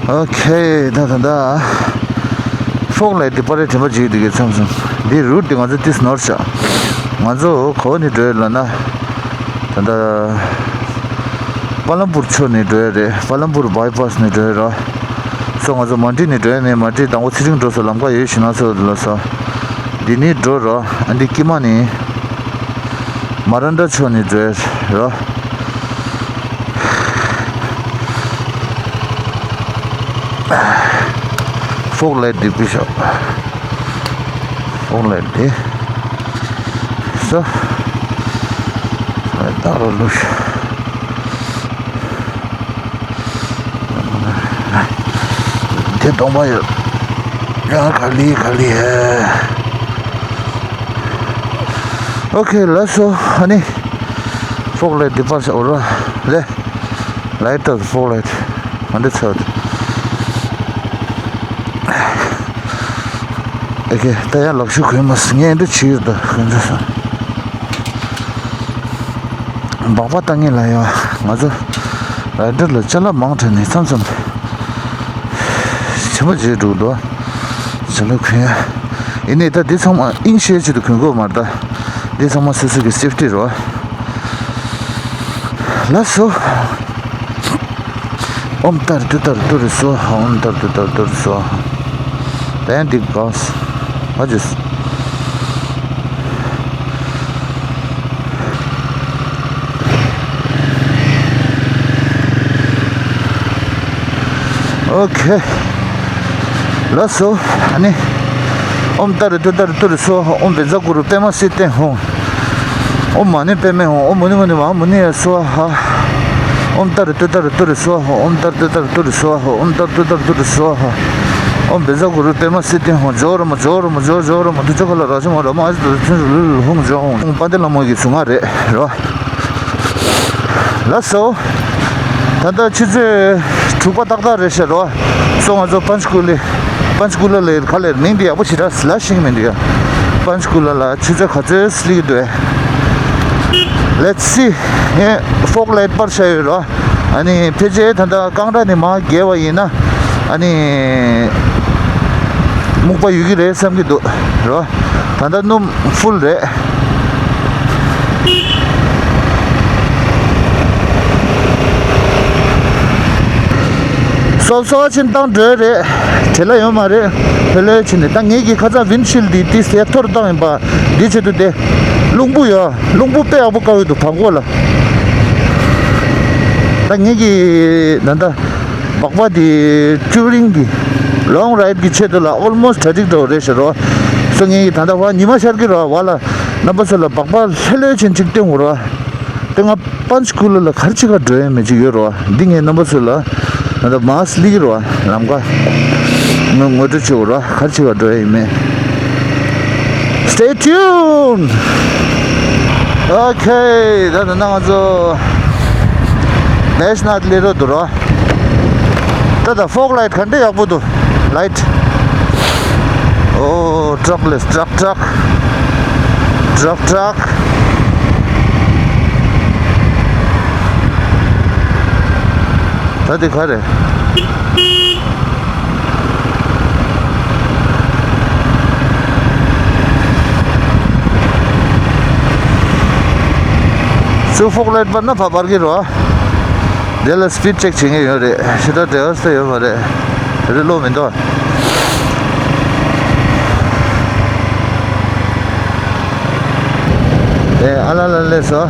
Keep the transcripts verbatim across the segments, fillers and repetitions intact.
ཨོ་ཁེ། ད་ད་ད། ཕོག་ལའེ་ཊི་འདི་པར་རིས་དྲན་པ་བརྗེད་འདུག་གི་མཚམས་མཚམས། འདི་རུཊ་འདི་ང་ཚོ་ཏིས་ནོར་བཞག་ང་ཚོ་ག་བ་ནས་འགྲོ་ཡོད་ལབ་ན། ད་ལྟ་པ་ལམ་པུར་ཕྱོགས་ནས་འགྲོ་ཡ་རེད། པ་ལམ་པུར་བྷའི་པ་སི་ནས་འགྲོ་ཡ་ར། སོ་ང་ཚོ་མན་ཌི་ནས་འགྲོ་ཡ་མེད། མན་ཌི་དང་པོ་ཚེ་རིང་འགྲོ་ས་ལམ་ཁ་ཡོད་ཤི་ན་སོ་ལ་སོ། འདི་ནས་འགྲོ་ར། ཨ་འདི་ཀི་མ་ནས་མ་རན་ཌ་ཕྱོགས་ནས་འགྲོ་ཡ་ར། ཕོག་ལའེ་ཊི་འདི་བུད་ཤོག་ཕོག་ལའེ་ཊི་འདི། སོ། ད་རུ་ལུག་ཤོག་དེ་གདོང་པ་ཡོད། ཡ་ག་ལི་ག་ལི་ཧེ། ཨོ་ཁེ། ལགས་སོ། ཨ་ནི་ཕོག་ལའེ་ཊི་འདི་པར་ཤོག་ར་ལེ། ལའེ་ཊི་ཕོག་ལའེ་ཊི་ག་འདྲ་ཚོད། ཨོ་ཁེ། ད་ཡང་ལག་ཤུ་གོན་མ་སོང་། ངས་འདི་བྱས་ཡོད་ད་གོན་ཚར་སོང་། སྦག་སྦག་བཏང་ངེས་ལ་ཡ། ང་ཚོ་རའི་ཌར་ལ་ཅ་ལག་མང་དྲགས་ནས་མཚམས་མཚམས་བྱེད་མ་བྱེད་འགྲོ་འདུག་ཅ་ལག་གོན་ཡ། ཡིན་ནའི་ད་འདི་ཚང་མ་དབྱིངས་ཤེས་ཆེད་དུ་གོན་དགོས་མ་རེད་ད། འདི་ཚང་མ་སོ་སོ་གི་སེབ་ཊི་རེད་བ། ལགས་སོ། ཨོཾ་ཏཱ་རེ་ཏུཏྟཱ་རེ་ཏུ་རེ་སྭཱ་ཧཱ། ཨོཾ་ཏཱ་རེ་ཏུཏྟཱ་རེ་ཏུ་རེ་སྭཱ་ཧཱ། ད་ཡང་འགྲིག་གོ། ཨ་ཇུས། ཨོ་ཁེ། ལགས་སོ། ཨ་ནི། ཨོཾ་ཏཱ་རེ་ཏུཏྟཱ་རེ་ཏུ་རེ་སྭཱ་ཧཱ། ཨོཾ་བཛྲ་གུ་རུ་པདྨ་སིདྡྷི་ཧཱུྃ། ཨོཾ་མ་ཎི་པདྨེ་ཧཱུྃ། ཨོཾ་མུ་ནི་མུ་ནི་མ་ཧཱ་མུ་ནི་ཡེ་སྭཱ་ཧཱ། ཨོཾ་ཏཱ་རེ་ཏུཏྟཱ་རེ་ཏུ་རེ་སྭཱ་ཧཱ། ཨོཾ་ཏཱ་རེ་ཏུཏྟཱ་རེ་ཏུ་རེ་སྭཱ་ཧཱ། ཨོཾ་ཏཱ་རེ་ཏུཏྟཱ་རེ་ཏུ་རེ་སྭཱ་ཧཱ། ཨོཾ་བཛྲ་གུ་རུ་པདྨ་སིདྡྷི་ཧཱུྃ། ཇོ་ར་མ་ཇོ་ར་མ་ཇོ་ཇོ་ར་མ་དུ་ཇོ་ཁ་ལ་ར་ཇོ་མ་ར་མ་ཨ་ཇི་ཏུ་ཐུན་རུ་ལུ་ལུ་ཧཱུྃ་ཇོ་ཧཱུྃ། ཨོཾ་དཔལ་ལྡན་ལྷ་མོ་གི་གཟུངས་སྔགས་རེད་རོ། ལགས་སོ། ད་ལྟ་ཆུ་ཚོད་དྲུག་པ་ཏག་ཏག་རེད་ཤག་རོ། སོ་ང་ཚོ་པན་ཆ་ཀུ་ལི། པན་ཆ་ཀུ་ལ་ལ་ཡོད་ག་ལེར་མིང་འདི་ཡག་པོ་ཞེ་དྲག་ལ་ཤེས་ཀྱི་མི་འདུག་ཡ། པན་ཆ་ཀུ་ལ་ལ་ཆུ་ཚོད་ག་ཚོད་སླེབས་ཀྱི་འདུག་ཨེ། Let's see. ངས་ཕོག་ལའེཊ་པར་བཞག་ཡོད་རོ། ཨ་ནི་ཕལ་ཆེར་ད་ལྟ་ཀང་ཊ་ནས་མར་བརྒལ་བ་ཡིན་ན། ཨ་ནི་སྨུག་པ་ཡོད་ཀྱི་རེད་བསམ་གྱི་འདུག་རོ། ད་ལྟ་སྣུམ་ཕུལ་རེད། སོབ་སོབ་ཕྱིན་བཏང་འགྲོ་རེད། བྲེལ་བ་ཡོད་མ་རེད། ལྷོད་ལྷོད་ཕྱིན་ནས་ད་ངེད་ཀྱི་ཁ་སང་ཝིན་ཤིལ་འདི་ཏིས་ཡར་མཐོ་རུ་བཏང་ཡིན་པ། འདི་ཆེད་དུ་དེ་རླུང་བུ་ཡོད། རླུང་བུ་དཔེ་ཡག་པོ་བཀག་ཡོད་འདུག་བར་སྐོར་ལ། ད་ངེད་ཀྱི་ད་ལྟ་སྦག་སྦག་དེ་ཊུ་རིང་གི་ལོང་རའིཌ་གི་ཆེད་དུ་ལ་ཨོལ་མོ་སི་ཊི་གྲ་སྒྲིག་འགྲོ་རེད་ཤག་རོ། སོ་ངེད་ཀྱི་ད་ལྟ་བ་ཉི་མ་ཤར་གི་རོ་བ་ལ། རྣམ་པ་ཚོ་ལ་སྦག་སྦག་ལྷོད་ལྷོད་ཕྱིན་ཅིག་སྟོན་དགོས་རོ། དེ་ང་པན་ཆ་ཀུ་ལ་ལ་ག་རེ་བྱེད་ག་འགྲོ་ཡ་མེད་ཅིག་ཡོད་རོ། འདི་ངས་རྣམ་པ་ཚོ་ལ་ད་ལྟ་མར་སླེབས་ཀྱི་རོ། ལམ་ཁ་ངོ་ངོ་སྤྲོད་བྱེད་དགོས་རོ། ག་རེ་བྱེད་ག་འགྲོ་ཡ་ཡིན་མིན། Stay tuned. Okay. ད་ད་ང་ཚོ་བེས་ནཱཐ་སླེབས་འགྲོ་འདུག་རོ། ད་ད་ཕོག་ལའེཊ་ག་འདྲ་ཡག་པོ་འདུག་ལའེཊ། ཨོ་ཊྲག་ལས་ཊྲག་ཊྲག་ཊྲག་ཊྲག་ད་འདི་ག་རེད། ཚུར་ཕོག་ལའེཊ་པར་ན་ཕར་འབར་གི་རོ། དེ་ལ་སི་པིཌ་ཅེག་བྱེད་མཁན་ཡོད་རེད། ཞེ་དྲག་བྲེལ་བ་ས་ཡོད་མ་རེད། དེ་རིང་གློག་མི་འདུག་ཨེ་ཨ་ལ་ལ་ལས་སོ།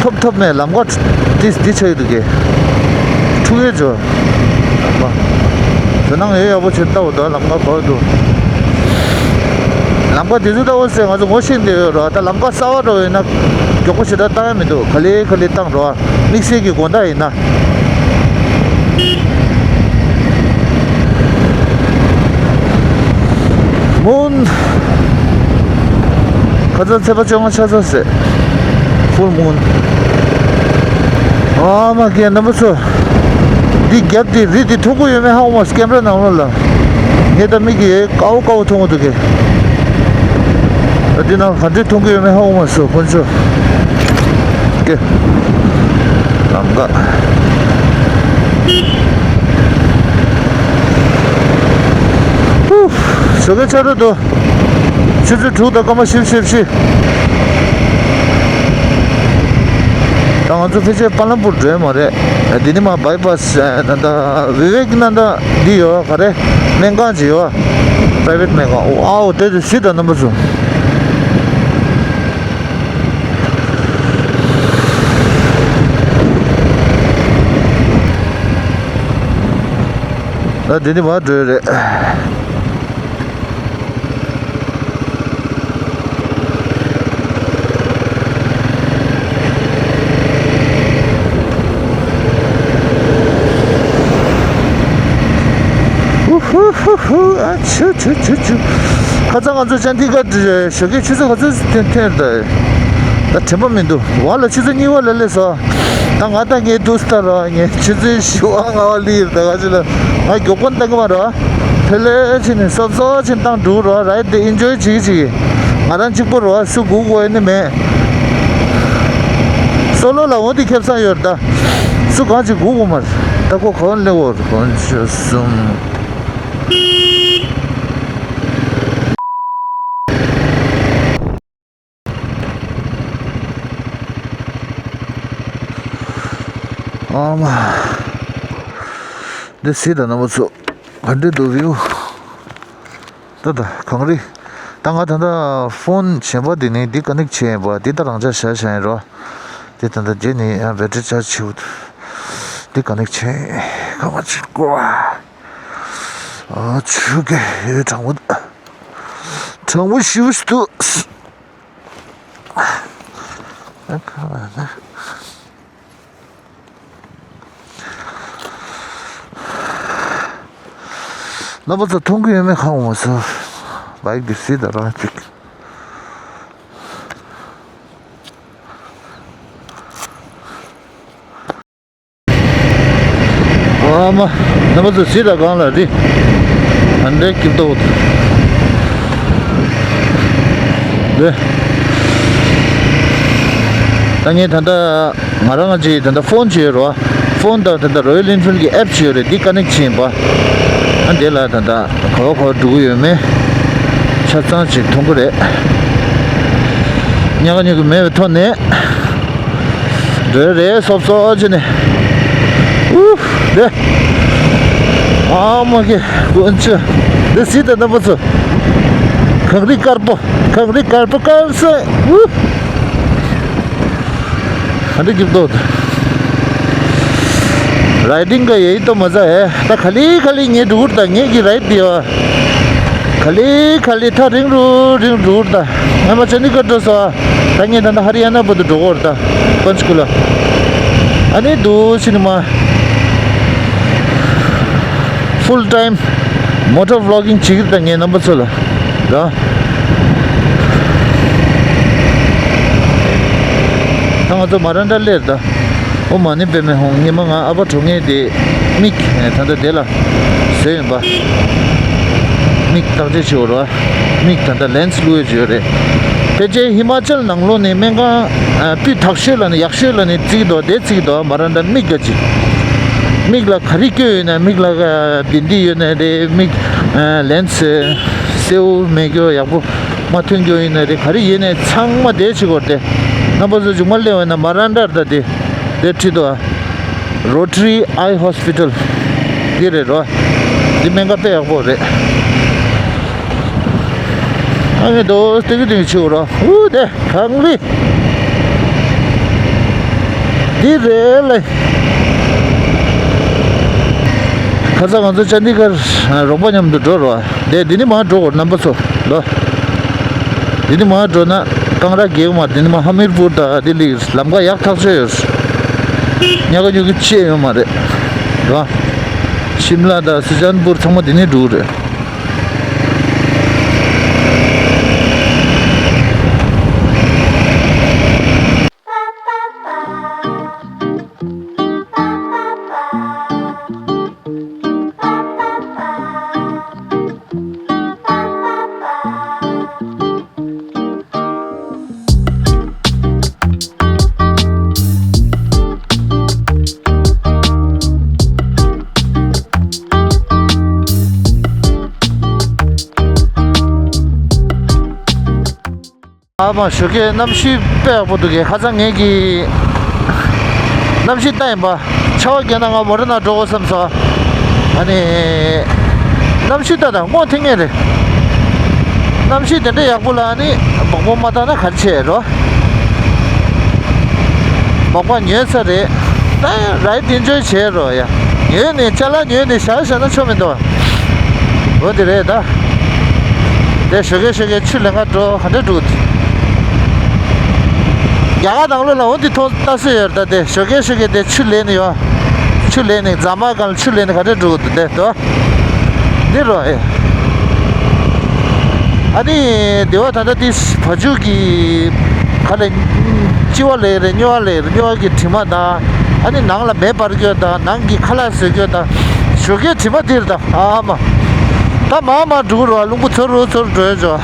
ཐོབ་ཐོབ་མེད་ལམ་ཁ་ཏིས་འདི་ཆགས་ཀྱི་འདུག་གས། འཁྲུག་ཡས་བྱོས། ལམ་ཁ་དོ་སྣང་ཡོད་ཡག་པོ་བྱེད་ལྟ་བུ་འདུག་ལམ་ཁ་ག་བར་འདུག་ལམ་ཁ་དེ་ཚོ་ལྟ་བུ་ཟེར་ང་ཚོ་ངོ་ཤེས་འདི་ཡོད་རོ། ད་ལམ་ཁ་གསར་བ་འགྲོ་ཡིན་ན་མགྱོགས་པོ་ཞེ་དྲག་བཏང་ཡ་མི་འདུག་ག་ལེ་ག་ལེ་བཏང་རོ། དམིགས་བསལ་གྱི་དགོང་དག་ཡིན་ན། མུན། ཁ་སང་ཚེས་པ་བཅོ་ལྔ་ཆ་ཚང་ཟེར། ཕུལ་མུན། ཨ་མ་ཀེ་རྣམ་པ་ཚོ། འདི་རྒྱབ་དེ་རི་དེ་མཐོ་པོ་ཡོད་མེད་ཧ་གོ་མ་སོང་ཀེམ་ར་ནང་ལོགས་ལ། ངས་ད་མིག་གིས་དཀར་པོ་དཀར་པོ་མཐོང་གི་འདུག་གས། འདི་ནང་ག་འདྲས་མཐོང་གི་ཡོད་མེད་ཧ་གོ་མ་སོང་དཀོན་མཆོག་ཀེ། ལམ་ཁ། ཧུ། ཞོགས་ཀའི་ཆར་པ་འདུག་ཆུ་ཚོད་དྲུག་དང་སྐར་མ་བཞི་བཅུ་ཞེ་བཞི། ད་ང་ཚོ་ཕལ་ཆེར་པ་ལམ་པུར་འགྲོ་ཡ་མ་རེད། འདི་ནས་མར་བྷའི་པ་སི་ད་ལྟ་བི་ཝེཀ་ནན་ད་འདི་ཡོད་ག་རེ། སྨན་ཁང་ཅིག་ཡོད། པ་རའི་ཝེཊ་སྨན་ཁང་། ཨའོ་དེ་དེ་གཟིགས་དང་རྣམ་པ་ཚོ། ད་འདི་ནས་མར་འགྲོ་ཡ་རེད། ཧུ་ཧུ་ཧུ་ཧུ། ཨ་ཆུ་ཆུ་ཆུ་ཆུ། ཁ་སང་ང་ཚོ་ཅན་དི་གྷར་ཞོགས་ཀའི་ཆུ་ཚོད་ག་ཚོད་ཐོན་ཐོན་རེད་ད། ད་དྲན་པ་མི་འདུག་ཝ་ལ་ཆུ་ཚོད་གཉིས་པ་ལ་སླེབས་སོང་། ད་ང་ད་ངའི་འདུག་སྟ་ར་ངས་ཆུ་ཚོད་བཞི་པ་ལྔ་པ་སླེབས་ཡོད་ད། ག་ཅི་ལ་ང་མགྱོགས་པོ་བཏང་གི་མ་རེད། ཕེ་ལེ་ཕྱིན་ནས་སོབ་སོབ་ཕྱིན་བཏང་འགྲོ་རོགས། རའིཌ་དེ་ཨེན་ཇོའི་བྱེད་ཀྱི་བྱེད་ཀྱི། ང་རང་གཅིག་པོ་རོགས། སུ་སྒུག་དགོས་ཡ་ནི་མེད། སོ་ལོ་ལ་འོ་དེ་ཁེ་བཟང་ཡོད་རེད་ད། སུ་གང་ཅིག་སྒུག་དགོས་མ་རེད། ད་ཁོ་ག་པར་སླེབས་ཡོད་རེད། དཀོན་མཆོག་གསུམ། ཨ་མ། འདི་གཟིགས་དང་རྣམ་པ་ཚོ། ག་འདྲས་འདུག་བིའུ། ད་ད་གངས་རི། ད་ང་ད་ལྟ་ཕོན་གཞན་པ་འདི་ནས་འདི་ཀ་ནེག་བྱས་ཡིན་པ། འདི་ད་རང་འཇགས་བཞག་བཞག་ཡིན་རོ། འདི་ད་ལྟ་རྗེས་ནས་ཡང་བེ་ཊི་རི་ཆར་ཇི་བྱེད། འདི་ཀ་ནེག་བྱས། ག་པར་ཕྱིན་དགོས། ཨ་ཆུ་གེ་ཡོད་གྲང་མོ། གྲང་མོ་ཞེ་པོ་ཞིག་འདུག་ཨ་ཁ་ལ་ན། རྣམ་པ་ཚོ་མཐོང་གི་ཡོད་མེད་ཧ་གོ་མ་སོང་། བྷའིཀ་འདི་གཟིགས་དང་རང་གཅིག་ཨ་མ། རྣམ་པ་ཚོ་གཟིགས་དང་གང་ལ་རི། ཨ་འདྲའི་སྐྱིད་པོ་འདུག་རེད། ད་ངས་ད་ལྟ་ང་རང་གཅིག་ད་ལྟ་ཕོན་བྱས་ཡོད་རེད་བ། ཕོན་དང་ད་ལྟ་རོ་ཡལ་ཨིན་ཕིལ་གྱི་ཨེབ་བྱས་ཡོད་རེད། འདི་ཀ་ནེག་བྱས་ཡིན་པ། ཨ་འདི་ལ་ད་ལྟ་ག་བ་ག་བ་འགྲོ་གི་ཡོད་མེད་ཆ་ཚང་ཅིག་མཐོང་གི་རེད། ཉག་ག་ཉོག་གི་མེད་པའི་ཐོག་ནས་འགྲོ་རེད། སོབ་སོབ་བྱས་ནས། ཨུ། འདི། ཨ་མ་གི་དཀོན་མཆོག་འདི་གཟིགས་དང་རྣམ་པ་ཚོ། གངས་རི་དཀར་པོ། གངས་རི་དཀར་པོ་དཀར་སེ། ཨུ། ག་འདྲ་སྐྱིད་པོ་འདུག་རའི་ཌིང་ག་ཡེ་ཏོ་མ་ཟ་ཨེ། ད་ག་ལེ་ག་ལེ་ངས་འགྲོ་གི་རེད་ད། ངས་ཀྱི་རའིཌ་དེ་ཡོད། ག་ལེ་ག་ལེ་ཐག་རིང་རུ་རིང་རུ་འགྲོ་གི་རེད་ད། ངས་མ་ཅན་དི་གྷར་འགྲོ་སོང་། ད་ངས་ད་ལྟ་ཧ་རི་ཡ་ན་བར་དུ་འགྲོ་གི་རེད་ད། པན་ཆ་ཀུ་ལ། ཨ་ནི་འདུག་ཕྱི་ནས་མ། ཕུལ་ཊའིམ་མོ་ཊར་བི་ལོག་གིང་བྱེད་ཀྱི་རེད་ད་ངས་རྣམ་པ་ཚོ་ལ། ར། ད་ང་ཚོ་མ་རན་ཌ་སླེབས་ད། ཨོ་མ་ཎི་པདྨེ་ཧཱུྃ། སྔོན་མ་ང་ཨ་ཕ་གྲོངས་མཁན་དེ་མིག་ད་ལྟ་དེ་ལ་བཟོས་ཡིན་པ། མིག་བརྟག་དཔྱད་བྱེད་འོར་བ། མིག་ད་ལྟ་ལེན་སི་བླུགས་ཡོད་ཅེས་ཡོད་རེད། ཕལ་ཆེར་ཧི་མ་ཅལ་ནང་ལོགས་ནས་སྨན་ཁང་སྤུས་དག་ཤོས་ལ་ནི་ཡག་ཤོས་ལ་ནི་བརྩི་གི་འདུག་དེ་བརྩི་གི་འདུག་མ་རན་ཌ་མིག་ག་ཅིག་མིག་ལ་ག་རེ་སྐྱོན་ཡོད་ན། མིག་ལ་བདེ་འདི་ཡོད་ན་རེད། མིག་ལེན་སི་སེའུ་མེད་རྒྱུ་ཡག་པོ་མ་ཐོན་རྒྱུ་ཡིན་ན་རེད། ག་རེ་ཡིན་ནའི་ཚང་མ་དེ་བྱེད་དགོས་རེད་དེ། རྣམ་པ་ཚོ་མཇུག་མ་སླེབས་པ་ན་མ་རན་ཌ་ད་དེ་དེ་ཁྲིད་དོ། རོ་ཊ་རི་ཨའི་ཧོ་སི་པི་ཊལ་འདི་རེད་རོ། འདི་སྨན་ཁང་དཔེ་ཡག་པོ་རེད། ཨ་ངས་དོ་སྟེ་གི་དེ་གི་ཆེའུ་རོ། ཨུ་དེ་གངས་རི་འདི་རེད་ལེ། ཁ་སང་ང་ཚོ་ཅན་དི་གྷར་རོགས་པ་མཉམ་དུ་འགྲོ་རོ། དེ་འདི་ནི་མ་འགྲོ་གོ་རྣམ་པ་ཚོ་ལོ། འདི་ནི་མ་འགྲོ་ན་ཀང་ར་རྒྱལ་མ། འདི་ནི་མ་ཧ་མིར་པུར་དང་འདི་ལི་ལམ་ཁ་ཡག་ཐག་ཆོད་ཡོད། ཉག་ག་ཉོག་གི་ཆེ་ཡོད་མ་རེད། ར། ཤིམ་ལ་དང་སུ་ཇན་པུར་ཚང་མ་འདི་ནས་འགྲོ་གི་རེད། ཨ་མ་ཞོགས་ཀས་གནམ་གཤིས་དཔེ་ཡག་པོ་འདུག་གས། ཁ་སང་ངེད་ཀྱིས་གནམ་གཤིས་ལྟ་ཡིན་པ། ཆར་པ་བརྒྱབ་ན་ང་མོ་ཊ་ནང་འགྲོ་དགོས་བསམ་སོང་། ཨ་ནི་གནམ་གཤིས་ལྟ་དང་སྔོ་ཐིང་ངེ་རེད། གནམ་གཤིས་དེ་འདྲ་ཡག་པོ་ལ་ཨ་ནི་སྦག་སྦག་མ་བཏང་ན་ག་རེ་བྱེད་རོ། སྦག་སྦག་ཉོས་ཚར་རེད། ད་རའི་ཌི་ཨེན་ཇོའི་བྱེད་རོ་ཡ། ཉོས་ནས་ཅ་ལག་ཉོས་ནས་བཞག་བཞག་ན་ཆོ་མི་འདུག་འོ་དེ་རེད་ད། དེ་ཞོགས་ཀས་ཞོགས་ཀས་ཆུ་ལེན་ག་འགྲོ་ག་འདྲ་འགྲོ་གི་འདུག་རྒྱ་གར་ནང་ལོགས་ལ་འོ་འདི་མཐོང་ལྟ་སྲོལ་ཡོད་རེད་ད། དེ་ཞོགས་ཀས་ཞོགས་ཀས་དེ་ཆུ་ལེན་ནས་ཡོད། ཆུ་ལེན་ནས་རྫ་མ་སྒང་ལ་ཆུ་ལེན་ནས་ག་འདྲ་འགྲོ་གི་འདུག་དེ་དོ། འདི་རོ་ཨེ། ཨ་ནི་སྡེ་བ་ད་ལྟ་དེ་བ་ཕྱུགས་ཀྱི་ག་ལས་ལྕི་བ་ལས་རེད། སྨྱོ་བ་ལས་རེད། སྨྱོ་བ་གི་དྲི་མ་དང་། ཨ་ནི་ནང་ལ་མེ་འབར་རྒྱུ་དང་། ནང་གི་ཁ་ལག་བཟོ་རྒྱུ་དང་། ཞོགས་ཀས་དྲི་མ་འདིར་དང་། ཨ་མ། ད་མ་མ་འགྲོ་རོགས། རླུང་བུ་ཚུར་རུ་ཚུར་འགྲོ་ཡོད་ཅོ།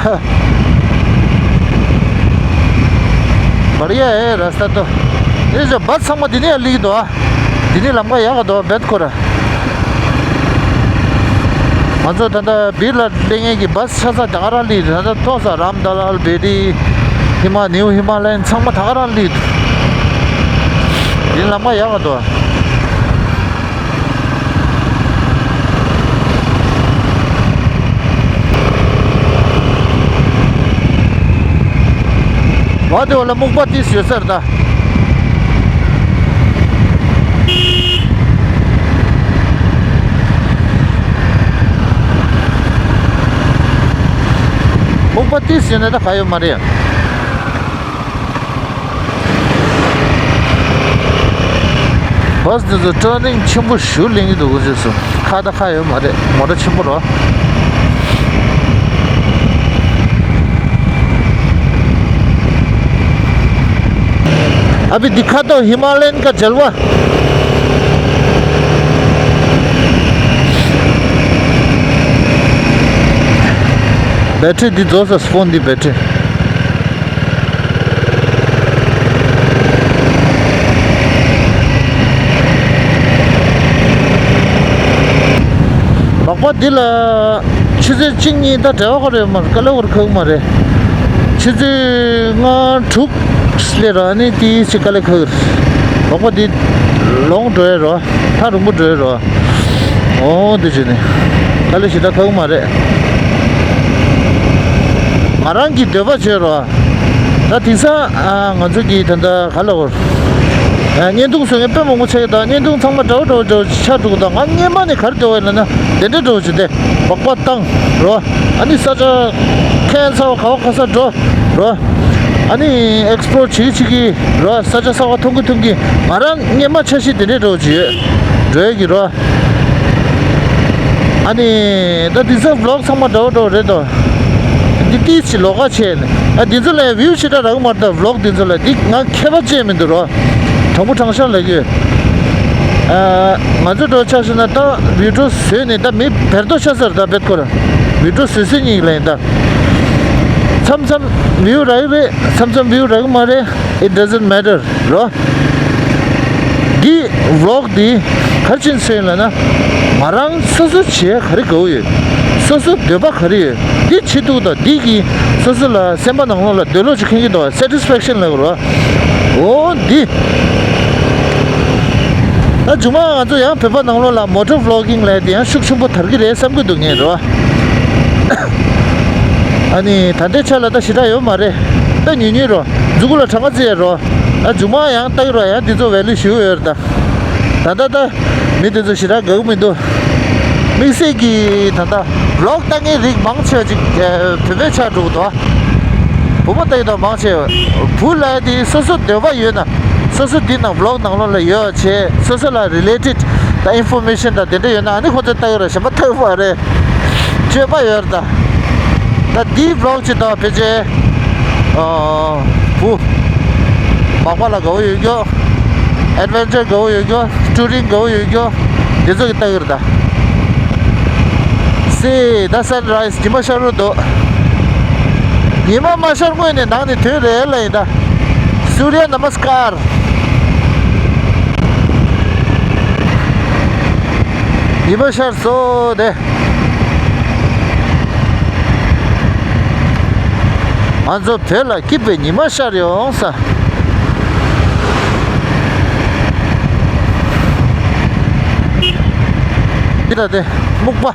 བར་ཡ་ཨེ་ར་སྟ་ཏོ། ཨེ་ཅོ་བ་ཚང་མ་འདི་ནས་ལིག་དོ། འདི་ནས་ལམ་ཁ་ཡག་ག་དོ་བེད་ཁོ་ར། ང་ཚོ་ད་ལྟ་བིར་ལ་སླེབས་མཁན་གྱི་བ་སི་ཆ་ཚང་ད་ག་རང་སླེབས། ད་ལྟ་ཐོག་ས་རམ་ད་ལ་ཨལ་བེ་ཏི། ཧི་མ་ནིའུ་ཧི་མ་ལ་ཡན་ཚང་མ་ད་ག་རང་སླེབས། འདི་ལམ་ཁ་ཡག་ག་དོ། བ་དེ་བ་ལ་སྨུག་པ་ཏིས་ཡོད་ས་རེད་ད། སྨུག་པ་ཏིས་ཡོད་ན་ད་ག་ཡོད་མ་རེད། བ་སི་འདི་ཚོ་ཊར་ནིང་ཆེན་པོ་ཞེ་པོ་ལེན་གྱི་འདུག་གོ། རྗེས་སུ་ཁ་ད་ཁ་ཡོད་མ་རེད། མོ་ཊ་ཆེན་པོ་རོ། ཨ་བི་འདི་ཁ་ཏོ་ཧི་མ་ལ་ཡན་ཀ་ཇལ་ཝ། བེ་ཊི་རི་འདི་རྫོགས་ས། ཕོན་འདི་བེ་ཊི་རི། སྦག་སྦག་འདི་ལ་ཆུ་ཚོད་གཅིག་གཉིས་ད་བྲེལ་བ་ཁོ་རེད་མ་རེད། དཀའ་ལས་ཁོ་རེ་ཁག་མ་རེད། ཆུ་ཚོད་ལྔ་དྲུག་སླེབས་ར་ནི་དེའི་ཆེ་དཀའ་ལས་ཁག་རེད། སྦག་སྦག་འདི་ལོང་འགྲོ་ཡ་རོ། ཐག་རིང་པོ་འགྲོ་ཡ་རོ། ཨོ་འདི་བྱས་ནས་དཀའ་ལས་ཞེ་དྲག་ཁག་མ་རེད། ང་རང་གི་འདོད་པ་བྱས་རོ། ད་དེང་སང་ང་ཚོ་གི་ད་ལྟ་ག་ལ་བར་བརྙན་ཐུང་བཟོ་མཁན་དཔེ་མང་པོ་ཆགས་ཡོད། ད་བརྙན་ཐུང་ཚང་མ་འདྲ་བོ་འདྲ་བོ་འདྲ་བོ་ཆགས་འགྲོ་གི། ད་ང་སྔོན་མ་ནས་ག་རེ་འདོད་པ་ཡིན་ལབ་ན་དེ་འདྲ་འདྲ་བོ་ཅིག་དེ་སྦག་སྦག་བཏང་རོ། ཨ་ནི་ས་ཆ་ཁྱད་མཚར་བ་ག་བ་ག་ས་འགྲོ་རོ། ཨ་ནི་ཨེག་སི་པོ་ལོར་བྱེད་ཀྱི་བྱེད་ཀྱི་རོ། ས་ཆ་གསར་བ་མཐོང་གི་མཐོང་གི། ང་རང་སྔོན་མ་འཆར་གཞི་དེ་འདྲ་འདྲ་བོ་ཅིག་ཡོད་འགྲོ་ཡ་གི་རོ། ཨ་ནི་ད་དེང་སང་བི་ལོག་ཚང་མ་འདྲ་བོ་འདྲ་བོ་རེད་དོ། འདི་ཏིས་ཅིག་ལོགས་ཀ་བྱས་ནས། ཨ་འདི་ཚོ་ལ་བིའུ་ཞེ་དྲག་རག་མ་རེད་ད། བི་ལོག་འདི་ཚོ་ལ་འདི་ང་མཁས་པ་བཅས་མི་འདུག་རོ། དྲང་པོ་དྲང་བཞག་ལབ་ཀྱི་ཡོད། ཨ་ང་ཚོ་འགྲོ་ཆ་ཤེས་ན་ད་བི་ཌི་ཡོ་བཟོས་ནས་ད་མི་བེར་ཏོ་ཆ་ས་རེད་ད། བེད་ཁོ་ར་བི་ཌི་ཡོ་བཟོས་བཟོས་ཉིད་ལ་ཡིན་ད། མཚམས་མཚམས་བིའུ་རག་གི་རེད། མཚམས་མཚམས་བིའུ་རག་གི་མ་རེད། It doesn't matter རོ། འདི་བི་ལོག་འདི་ག་རེ་བྱས་ནས་བཟོས་ཡིན་ལབ་ན། ང་རང་སོ་སོ་བྱེད་ག་རེ་དགའ་བོ་ཡོད། སོ་སོ་འདོད་པ་ག་རེ་ཡོད། འདི་བྱེད་ཐུབ་དང་། འདི་གིས་སོ་སོ་ལ་སེམས་པ་ནང་ལོགས་ལ་འདོད་བློ་ཅིག་ཁེངས་ཀྱི་འདུག་བ། སེ་ཊི་སི་ཕེག་ཤན་ལབ་དགོས་རེད་བ། འོ་འདི། ད་མཇུག་མ་ང་ཚོ་ཡང་བོད་པ་ནང་ལོགས་ལ་མོ་ཊོ་བི་ལོག་གིང་ལབ་ཡ་དེ་ཡང་ཤུགས་ཆེན་པོ་དར་གྱི་རེད་བསམ་གྱི་འདུག་ངས་རེད་བ། ཨ་ནི་ད་ལྟའི་ཆ་ལ་ད་ཞེ་དྲག་ཡོད་མ་རེད། ད་ཉུང་ཉུང་རོ། མཛུ་གུ་ལ་གྲངས་ཀ་བརྩི་ཡ་རོ། ཨ་མཇུག་མ་ཡང་ལྟ་གི་རོ། ཡང་འདི་ཚོ་ཝེ་ལུ་ཞེ་པོ་ཡོད་རེད་ད། ད་ལྟ་ད་མི་དེ་ཚོ་ཞེ་དྲག་དགའ་གི་མི་འདུག་དམིགས་བསལ་གྱིས་ད་ལྟ་བི་ལོག་ལྟ་མཁན་རིགས་མང་ཆེ་བ་ཅིག་བོད་པའི་ཆ་འགྲོ་གི་འདུག་བུ་མོ་ལྟ་གི་འདུག་མང་ཆེ་བ། བུ་ལབ་ཡ་དེ་སོ་སོ་འདོད་པ་ཡོད་ན། སོ་སོ་འདི་ནང་བི་ལོག་ནང་ལོགས་ལ་ཡོད་བྱས། སོ་སོ་ལ་རི་ལེ་ཊེཌ་ད་ཨིན་ཕོར་མེ་ཤན་དང་དེ་འདྲ་ཡོད་ན། ཨ་ནི་ཁོ་ཚོས་ལྟ་གི་ར། གཞན་པ་ལྟ་གི་མ་རེད། སྤྱོད་པ་ཡོད་རེད་ད། ད་འདིའི་བི་ལོག་ཅིག་ད་ཕལ་ཆེར་ཨ་བུ་སྦག་སྦག་ལ་དགའ་བོ་ཡོད་རྒྱུ། ཨེཌ་ཝེན་ཅར་དགའ་བོ་ཡོད་རྒྱུ། ཊུ་རིང་དགའ་བོ་ཡོད་རྒྱུ། འདི་ཚོ་གིས་ལྟ་གི་རེད་ད། སེ་ད་སན་རའི་ཛི་ཉི་མ་ཤར་རོ་འདུག་ཉི་མ་མ་ཤར་སྔོན་ནས་ནང་ནས་ཐོན་རེད་ལབ་ཡིན་ད། སུརྱ་ན་མ་སི་ཀར། ཉི་མ་ཤར་སོང་དེ། ང་ཚོ་བོད་ལ་སྐྱིད་པའི་ཉི་མ་ཤར་ཡོང་ས། འདི་ལ་དེ་སྨུག་པ།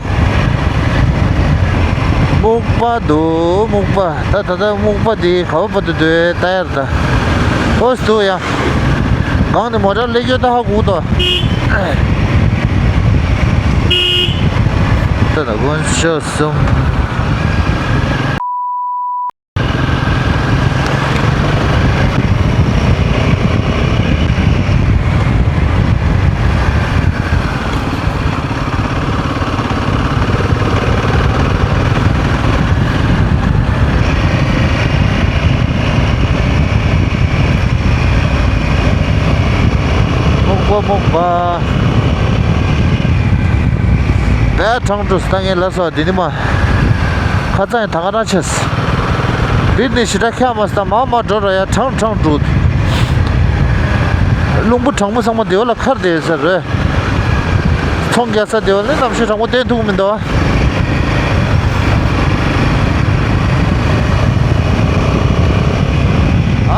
སྨུག་པ་འདུག་སྨུག་པ། ད་ད་ལྟ་སྨུག་པ་འདི་ག་བ་བར་དུ་འདུག་ད་ཡར་ད། ཨོ་སི་འདུག་ཡ། སྒང་ནས་མོ་ཊ་སླེབས་ཡོད་ད་ཧ་གོ་གི་འདུག་ད་ད་དཀོན་མཆོག་གསུམ། སྨུག་པ་སྨུག་པ། བས་ཁྲང་ཀྲུ་ད་ངས་ལབ་སོང་འདི་ནི་མ། ཁ་ཚང་ཡང་ད་ག་རང་ཆེས། འདི་ནི་ཞེ་དྲག་ཁྱག་མ་སྟ་མ་མ་འགྲོ་ར་ཡ་ཁྲང་ཁྲང་འགྲོ། རླུང་བུ་གྲང་མོ་ཚང་མ་དེ་བ་ལ་ཁར་དེ་ཟེར་རེད། ཚོང་རྒྱག་ས་དེ་བ་ལ་གནམ་གཤིས་གྲང་མོ་བསྟན་ཐུབ་མི་འདུག་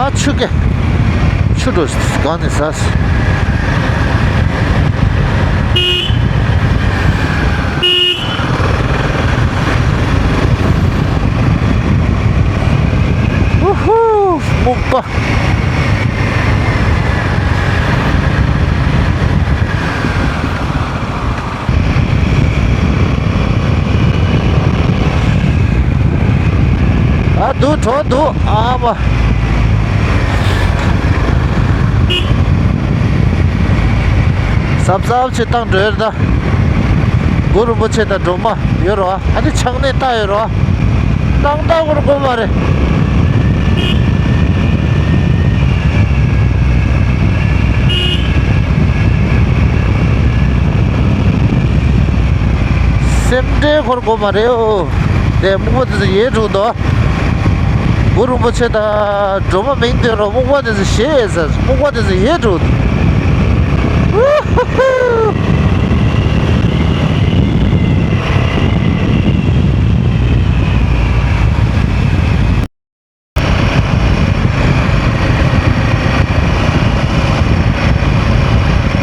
ཨ་ཆུ་ཀེ། ཆུ་འགྲོ་གང་ནས་ཟ། ཧུ་ཧུ། སྨུག་པ། ཨ་འདུག་གྲོགས་འདུག་ཨ་མ། གཟབ་གཟབ་བྱེད་བཏང་འགྲོ་ཡོད་ད། གུ་རུ་རིན་པོ་ཆེ་དང་སྒྲོལ་མ་ཡོད་རོ། ཨ་ནི་ཆང་ནས་བཏགས་ཡོད་རོ། བཏང་བཏགས་གུ་རུ་དགོས་མ་རེད། སེམས་ཁྲལ་འཁོར་དགོས་མ་རེད་ཨོ། དེ་སྨུག་པ་དེ་ཚོ་ཡལ་འགྲོ་འདུག་གུ་རུ་རིན་པོ་ཆེ་དང་སྒྲོལ་མ་མིང་འདོན་རོགས། སྨུག་པ་དེ་ཚོ་ཞེད་ཟེར། སྨུག་པ་དེ་ཚོ་ཡལ་འགྲོ་འདུག་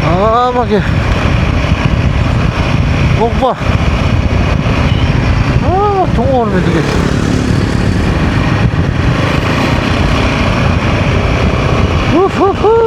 ཨ་མ་ཀེ། སྨུག་པ། ཨ་མཐོང་བར་མི་འདུག་གེ། ཧུ་ཧུ་ཧུ།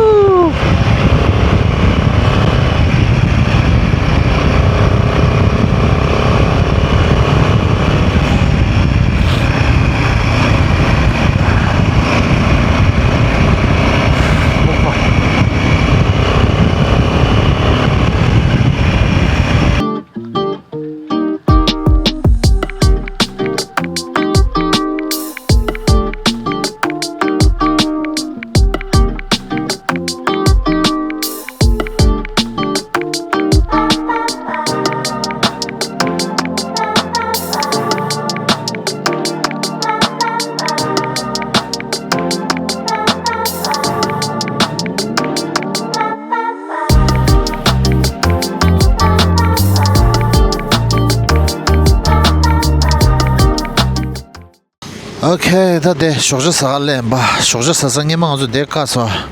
ཨོ་ཁེ། ད་དེ་ཞོགས་ཇ་ཟ་ག་སླེབས་པ། ཞོགས་ཇ་ཟ་ས་སྔས་མ་ང་ཚོ་དེ་བཀག་སོང་།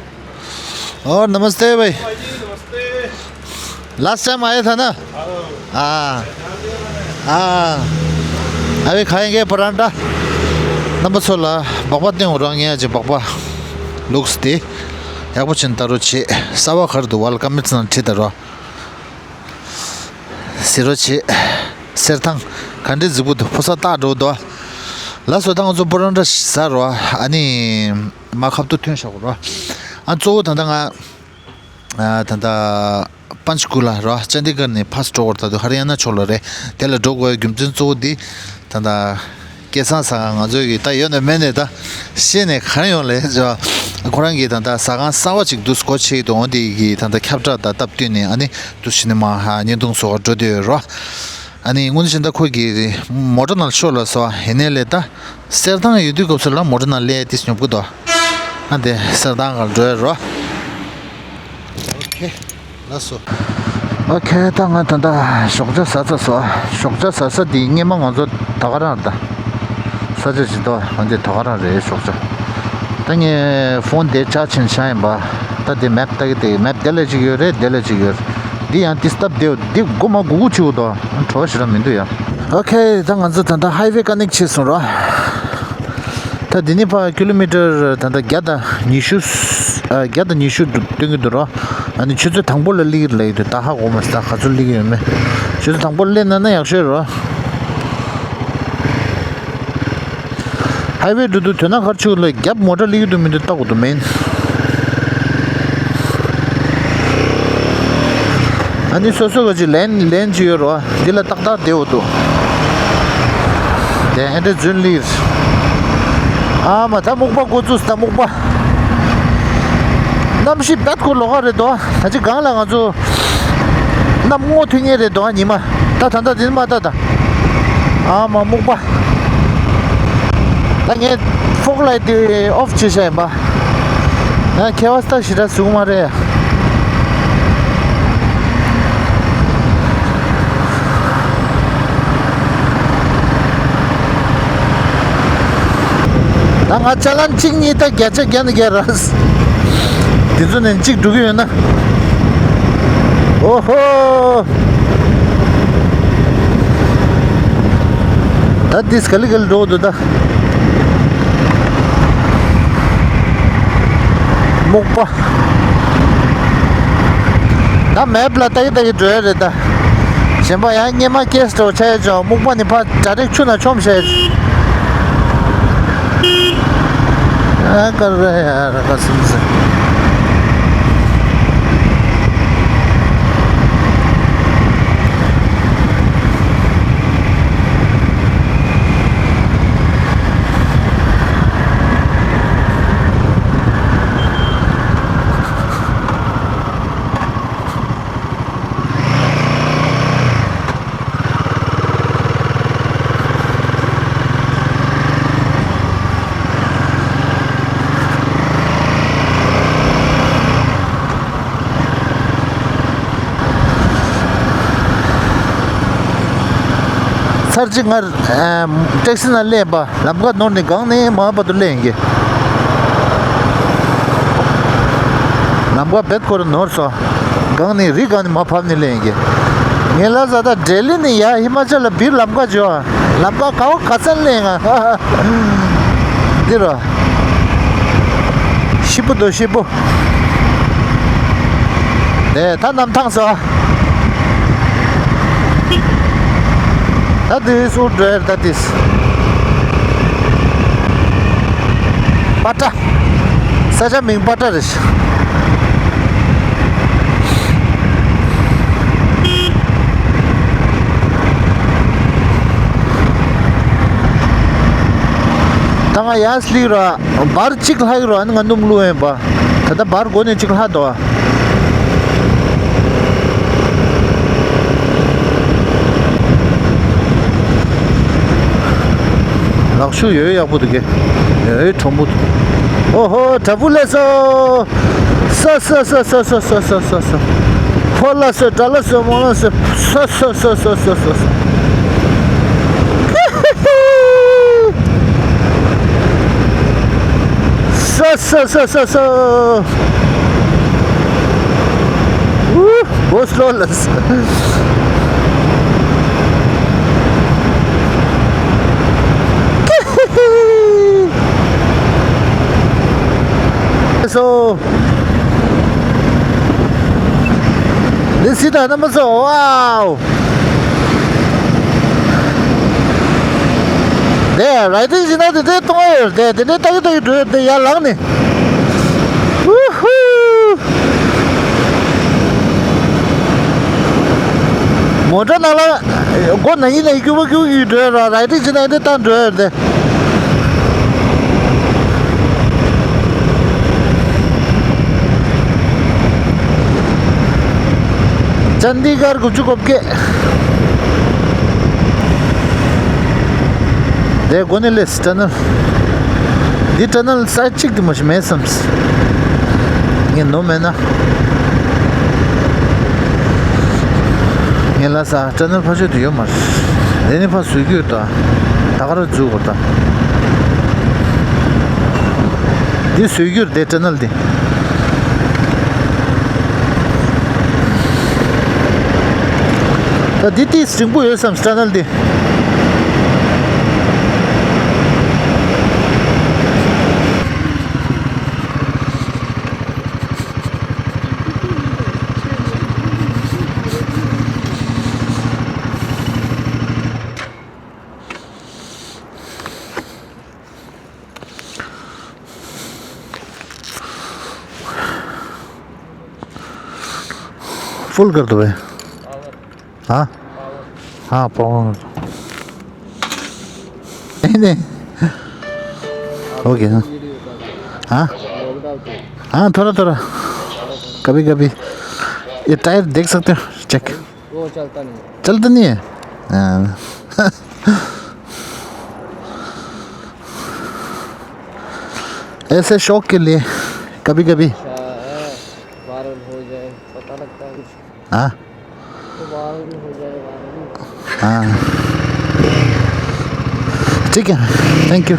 ཨོ་ན་མ་སྟེ་བའི། Last time आया था ना? हाँ। हाँ। अभी खाएंगे परांठा। རྣམ་པ་ཚོ་ལ་སྦག་སྦག་སྟོན་འོ་རང་ངས་ཅིག་སྦག་སྦག་ལུགས་དེ་ཡག་པོ་ཅིག་ལྟ་རོགས་བྱེད། གསར་པ་ག་རེ་འདུག་ཝེལ་ཀམ་མེནཊ་ནང་བྲིས་ད་རོགས། གཟིགས་རོགས་བྱེད། གསེར་ཐང་ག་འདྲའི་རྫིག་པོ་འདུག་ཕོ་གསར་བཏགས་འགྲོ་འདུག་ལགས་སོ། ད་ང་ཚོ་པོ་རོན་ཊ་ཟ་རོགས། ཨ་ནི་མ་ཁབ་ཏུ་ཐོན་བཞག་རོགས། ཨ་གཙོ་བོ་ད་ལྟ་ང་ཨ་ད་ལྟ་པན་ཆ་ཀུ་ལ་རོགས། ཅན་ཌི་གར་ནས་ཕར་འགྲོ་དགོས་རེད། ད་དུང་ཧ་རི་ཡ་ན་ཕྱོགས་ལ་རེད། དེ་ལ་འགྲོ་དགོས་རྒྱུ་མཚན་གཙོ་བོ་འདི་ད་ལྟ་སྐལ་བཟང་ཟ་ཁང་ང་ཚོའི་གི་ད་ཡོད་ནས་མེད་ནས་ད་ཤེས་ནས་གང་ཡོང་ལས་ཇོ། ཁོ་རང་གི་ད་ལྟ་ཟ་ཁང་གསར་པ་ཅིག་འདུག་སྒོ་ཕྱེ་ཡི་འདུག་འོ་འདི་གི་ད་ལྟ་ཁྱབ་བསྒྲགས་དང་སྟབས་བསྟུན་ནས་ཨ་ནི་དུ་ཕྱི་ནས་མ་ཧ་བརྙན་ཐུང་བཟོ་གར་འགྲོ་བསྡད་ཡོད་རོ། ཨ་ནི་དངོས་གནས་བྱས་ན་ཁོ་གི་མོ་ཊ་ནང་ཤོར་ལ་སོ། ཡིན་ནའི་ལས་ད་གསེར་ཐང་ཡོད་དུས་སྐབས་སུ་ལ་མོ་ཊ་ནང་སླེབས་ཏེ་ཉོབ་ཀི་འདུག་ཨ་དེ་གསེར་ཐང་གར་འགྲོ་ཡ་རོ། ཨོ་ཁེ། ལགས་སོ། ཨོ་ཁེ། ད་ང་ད་ལྟ་ཞོགས་ཇ་ཟ་ཚར་སོང་། ཞོགས་ཇ་ཟ་ས་དེ་སྔས་མ་ང་ཚོ་ད་ག་རང་ད་ ས་ཆ་ཅིག་ཏོ་ཨ་འདི་ཐོག་རང་རེད་ཤོག་ཅོ། ད་ངས་ཕོན་དེ་ཆ་ཆེན་ཆ་ཡིན་པ། ད་དེ་མེབ་ལྟ་གི་དེ་མེབ་དེ་ལ་ཅིག་ཡོད་རེད་དེ་ལ་ཅིག་ཡོད་རེད། འདི་ཡང་དེ་སྟབས་བདེ་འདི་སྒོ་མ་སྒུག་སྒུག་བྱེད་དོ། བྲོ་བ་ཞེ་དྲག་མི་འདུག་ཡ། ཨོ་ཁེ། ད་ང་ཚོ་ད་ལྟ་ཧའི་ཝེ་ཀ་ནེག་བྱས་སོང་ར། ད་འདི་ནི་ཕ་ཀི་ལོ་མི་ཊར་ད་ལྟ་བརྒྱ་དང་ཉི་ཤུ། ཨ་བརྒྱ་དང་ཉི་ཤུ་འདུག་སྟོན་གྱི་འདུག་ར། ཨ་ནི་ཆུ་ཚོད་དང་པོ་ལ་སླེབས་ཀྱི་རེད་ལབ་ཀྱི་འདུག་ད་ཧ་གོ་མ་སོང་། ད་ག་ཚོད་སླེབས་ཀྱི་ཡོད་མེད། ཆུ་ཚོད་དང་པོ་ལ་སླེབས་ན་ན་ཡག་ཤོས་རེད་ར། ཧའི་ཝེ་འགྲོ་དུས་དོན་ན་གར་ཆུ་ལ་རྒྱབ་མོ་ཊ་སླེབས་ཀྱི་འདུག་མི་འདུག་ལྟ་དགོས་འདུག་མིན། ཨ་ནི་སོ་སོ་ག་ཅིག་ལེན་ལེན་ཅིག་ཡོད་རོ། འདི་ལ་ཏག་ཏག་བསྡད་འོ་འདུག་དེ་ཨེ་འདྲ་རྫུན་ལིར། ཨ་མ་ད་སྨུག་པ་འགོ་བཙུགས་ད་སྨུག་པ། གནམ་གཤིས་བད་ཁོ་ལོག་ག་རེད་དོ། ད་ཅི་གང་ལ་ང་ཚོ་གནམ་སྔོ་ཐོན་ངེས་རེད་དོ་ཉི་མ། ད་ད་ད་འདི་མ་ད་ད། ཨ་མ་སྨུག་པ། ད་ངས་ཕོག་ལའི་དེ་ཨོཕ་བྱེད་བྱ་ཡིན་པ། ང་ཁེ་བ་སྟག་ཞེ་དྲག་བཟུང་མ་རེད། ད་ང་ཅ་ལན་གཅིག་གཉིས་ད་བརྒྱ་ཆ་བརྒྱ་ནས་བརྒྱ་ར། དེ་ཚོ་ནས་གཅིག་འགྲོ་གི་ཡོད་ན། ཨོ་ཧོ། ད་ཏིས་ག་ལི་ག་ལི་འགྲོ་འདུག་ད། སྨུག་པ། ད་མེབ་ལ་ལྟ་གི་ལྟ་གི་འགྲོ་ཡ་རེད་ད། གཞན་པ་ཡང་སྔས་མ་ཀེས་འགྲོ་ཆ་ཡ་ཅོ་སྨུག་པ་ནི་ཕ་གྲ་རེག་ཆུ་ན་ཆོམ་ཤ་ཡ། ཨ་ཀ་ར་ཡ་ར་ཀ་སུམ་སེ། ཚར་གཅིག་ང་ཨ་ཊེག་སི་ནང་སླེབས་པ། ལམ་ཁ་ནོར་ནས་སྒང་ནས་མར་བར་དུ་སླེབས་ཡིན་གྱི། ལམ་ཁ་བེད་ཁོ་ར་ནོར་སོང་། སྒང་ནས་རི་སྒང་ནས་མར་བབས་ནས་སླེབས་ཡིན་གྱི། ངས་ལ་ཟ་ད་ལྡི་ལི་ནས་ཡ་ཧི་མ་ཅལ་ལ་བིར་ལམ་ཁ་འཇོག་ལམ་ཁ་ག་བ་ག་ཚ་སླེབས་ང་། འདི་རོ། ཤི་པོ་དོ་ཤི་པོ། དེ་ད་གནམ་ཐང་སོ། ད་དེ་སུ་འགྲོ་ཡ་ད་དེ། པ་ཏྲ། ས་ཆ་མིང་པ་ཏྲ་རེད། ད་ང་ཡར་སླེབས་ར། བར་གཅིག་ལྷག་རོ། ཨ་ནི་ང་སྣུམ་བླུགས་ཡིན་པ། ད་ལྟ་བར་སྒོ་ནས་གཅིག་ལྷག་འདུག་ཨ། ལག་ཤུགས་ཡོད་ཡག་པོ་འདུག་གས། ཡོད་གྲོང་པོ་འདུག་ཨོ་ཧོ་དྲ་འབུ་ལས་སོ། ས་ས་ས། ཕོ་ལ་སོ། དགྲ་ལ་སོ། མོ་ལ་སོ། ས་ས་ས། ས་ས་ས། ཨུ། བོ་སློ་ལ་སོ། སོ། འདི་སི་ད་ན་མ་སོ། ཝའོ། དེ་རའི་ཌིང་བྱེད་ན་དེ་འདྲའི་གཏོང་ཡ་ཡོད་དེ། དེ་འདྲའི་ལྟ་གི་ལྟ་གི་འགྲོ་ཡོད་དེ། ཡར་ལངས་ནས། ཝུ་ཧུ། མོ་ཊ་ནང་ལ་སྒོ་ན་ཡིན་ན་སྐྱུར་པོ་སྐྱུར་གི་འགྲོ་ཡ་ར། རའི་ཌིང་བྱེད་ན་དེ་ལྟ་འགྲོ་ཡ་དེ། ཅན་དི་གར་དགུ་བཅུ་གོ་བརྒྱད། དེ་སྒོ་ནས་སླེབས་ཊ་ནལ། འདི་ཊ་ནལ་སའིཌ་གཅིག་དེ་མ་ཞིག་མེད་བསམས། ངས་ནོར་མེད་ན། ངས་ལ་ས་ཊ་ནལ་ཕ་ཆོད་དུ་ཡོད་མ་རེད། དེ་ནི་ཕ་བཟོས་རྒྱུ་ད། ད་ག་ར་འཛུགས་དགོས་ད། འདི་བཟོས་རྒྱུར་དེ་ཊ་ནལ་འདི། ད་འདི་ཏིས་འབྲིང་པོ་ཡོད་བསམ་ཊ་ནལ་འདི། फुल कर दो भाई। हाँ, हाँ, पावर। नहीं, नहीं। ओके, हाँ। हाँ, हाँ, थोड़ा थोड़ा। कभी कभी ये टायर देख सकते हो, चेक। वो चलता नहीं है। चलता नहीं है? हाँ। ऐसे शौक के लिए कभी कभी। अच्छा है, वायरल हो जाए, पता लगता है कुछ। हाँ। तो वायरल हो जाए, वायरल। हाँ। ठीक है, thank you.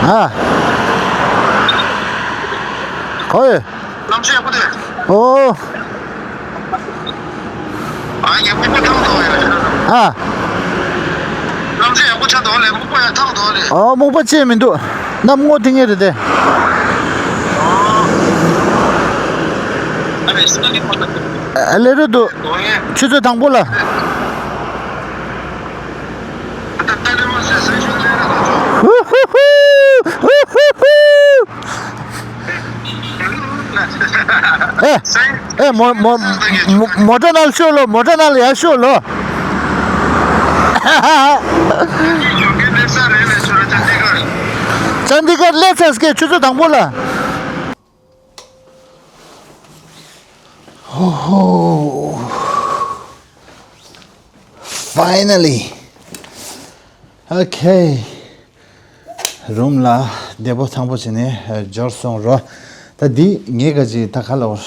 ཨ། ཁོ་ཡོད། གནམ་གཤིས་ཡག་པོ་འདུག་ཨོ། ཨ། གནམ་གཤིས་ཡག་པོ་ཆགས་འདུག་ལེ། སྨུག་པ་ཡང་ཐག་འདུག་ལེ། ཨོ། སྨུག་པ་ཅི་མི་འདུག་གནམ་སྔོ་ཐིང་ངེ་རེད་དེ། ཨ་ལེ་རུ་འདུག་ཆུ་ཚོད་དང་པོ་ལ། ཨེ། ཨེ། མོ་མོ་མོ་ཊ་ནང་ལ་ཤོག་ལོ། མོ་ཊ་ནང་ལ་ཡར་ཤོག་ལོ། ཅན་དི་གར་སླེབས་ཚར་སྐད། ཆུ་ཚོད་དང་པོ་ལ། ཧོ་ཧོ། Finally. Okay. རུམ་ལ་བདེ་པོ་ཐང་པོ་བྱས་ནས་འབྱོར་སོང་རོ། ད་འདི་ངས་ག་ཅི་ད་ག་ལ་བར་